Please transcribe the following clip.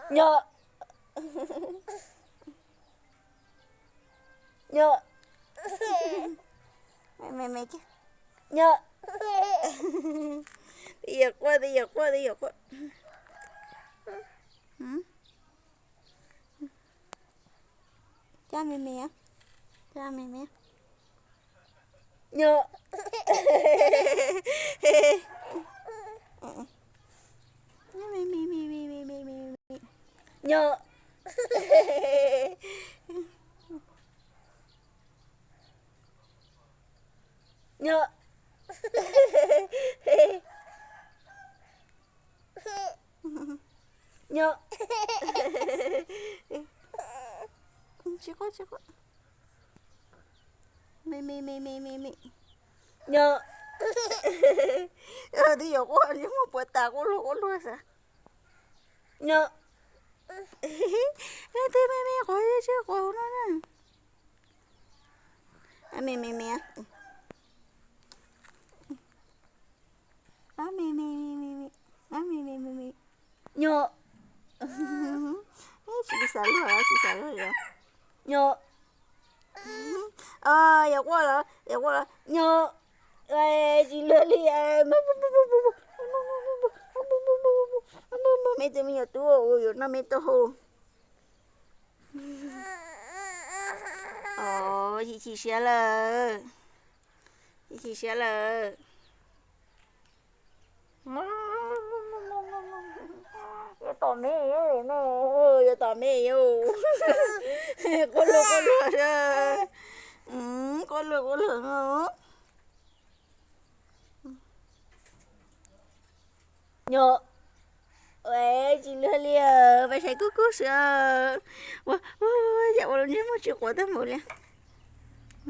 Nyo. Nyo. Me me, nyo. Twb yog quaj, twb yog quaj, twb yog quaj. Cab me me, cab me me. Nyo. Me me, me me, me me, me me. Nyo. Nyo. Nyo. Tsis quaj, tsis quaj. Me me, me me, me me. Nyo. Twb yuav quaj, muag puas tas, quaj luag quaj luag xav. Nyo. Leej twg me me quav tsis quav no na. Me me me. Me me me me me. Me me me me. Nyo. Tsis xav luag, tsis xav luag li. Nyo. Yog quaj los, yog quaj los. Nyo. Tsis luag li. Me tus me nyuam tub, yuav noj me tau hau. Os, chim chim siab lawm, chim chim siab lawm. Yuav tom me, me, yuav tom me, quaj luag quaj luag, quaj luag quaj luag. Nyo. Tsis luag li, pais saib kub kub xwb. Ua, ua, yam ua los ntsej muag tsis quav tag npaum li.